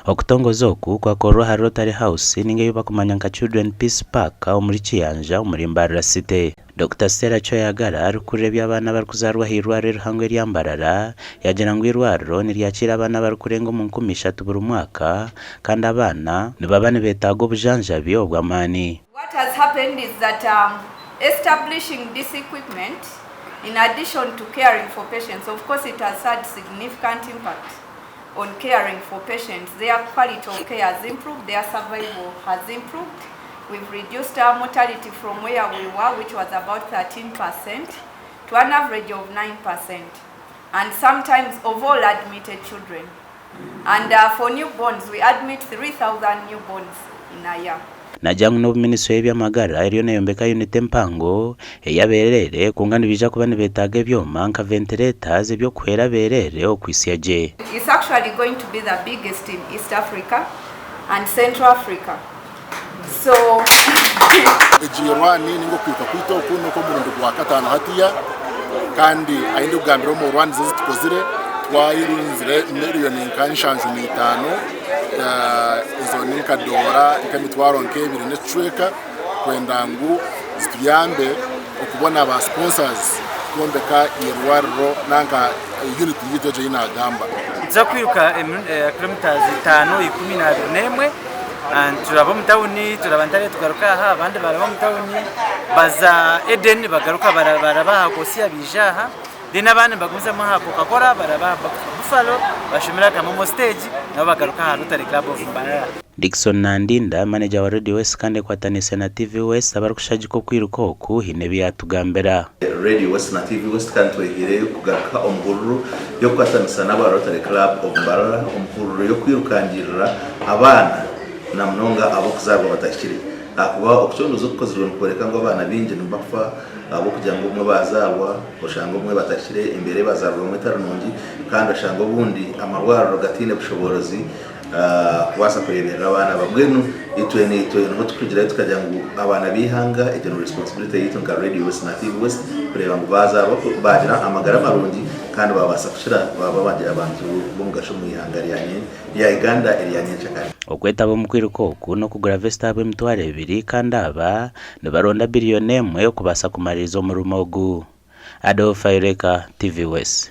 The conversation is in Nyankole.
Okutongoza oku kwakorwa aha Rotary House ninga ei bakumanya nka Children Peace Park omuri Kiyanja omuri Mbarara City. Dokita Stella Kyoyagara arikukurira eby'abaana abarikuzaarwa ah'eirwariro erihango erya Mbarara yaagira ngu eirwariro niryakiira abaana abarikurenga omu 3000 buri mwaka kandi abaana nibaba nibetaaga obujanjabi obw'amaani. What has happened is that establishing this equipment in addition to caring for patients, of course it has had significant impact on caring for patients, their quality of care has improved, their survival has improved, we've reduced our mortality from where we were which was about 13% to an average of 9% and sometimes of all admitted children and uh, for newborns we admit 3,000 newborns in a year. Naagira ngu n'obu minisitule y'eby'amagara eriyo neeyombeka yuniti empango ey'abeereere kwonka nibaija kuba nibeetaaga ebyoma nka ventireetazi eby'okuhwera abeereere okwitsya gye. It's actually going to be the biggest in East Africa and Central Africa so. Egi rwani ninga okwiruka kwaitu oku n'okw'omurundi gwa kataano hatiya kandi ahi ndikugambira omu rwani ezi tukozire twayerunzire miriyoni nka nshanju n'itaano ezo ni nka doora nk'emitwaro nk'ebiri n'ekicweka kwenda ngu zituyambe okubona ba sponsors kwombeka eirwariro nanka unit yaitu egyo ei nagamba. Nituza kwiruka kilometres itaano ikumi n'abiri n'emwe turaba omu tawuni turaba Ntare tugaruka aha abandi baraba omu tawuni baza Eden bagaruka baraba aha Kosiya baija aha. Then abandi nibagumizamu aha Coca Cola baraba aha Buffalo bashomera aha Kamomo stage nabo bagaruka aha Rotary Club of Mbarara. Dickson Nandinda, Manager wa Radio West kandi ekwataniise na TV West abarikushagika okwiruka oku haine ebi yaatugambira. Radio West na TV West kandi twehiireyo kugaruka omu hururu y'okukwatanisa n'aba Rotary Club of Mbarara omu hururu y'okwirukangirira abaana na munonga ab'okuzaarwa batahikire ahakuba okucondooza okukozirwe nikworeka ngu abaana baingi nibafa ahabw'okugira ngu obumwe baazaarwa Oshanga obumwe batahikire, embeera ei bazaarwamu etari nungi, kandi oshanga obundi amarwariro gataine bushoboorozi kubaasa kureeberera abaana aba. Mbwenu itwe naitwe niho turikugirayo tukagira ngu abaana b'eihanga egyo ni responsibility yaitu nka Radio West na TV West kureeba ngu baazaarwa baagira amagara marungi kandi baabaasa kukira baaba abantu b'omugasho omu ihanga rya Uganda erya nyencakare. Okwetaba omu kwiruka oku n'okugura vesiti ahabw'emitwaro ebiri kandi aba Nibaronda biriyoni emwe okubaasa kumariiriza omurimo ogu. Adolf Ayoreka, TV West.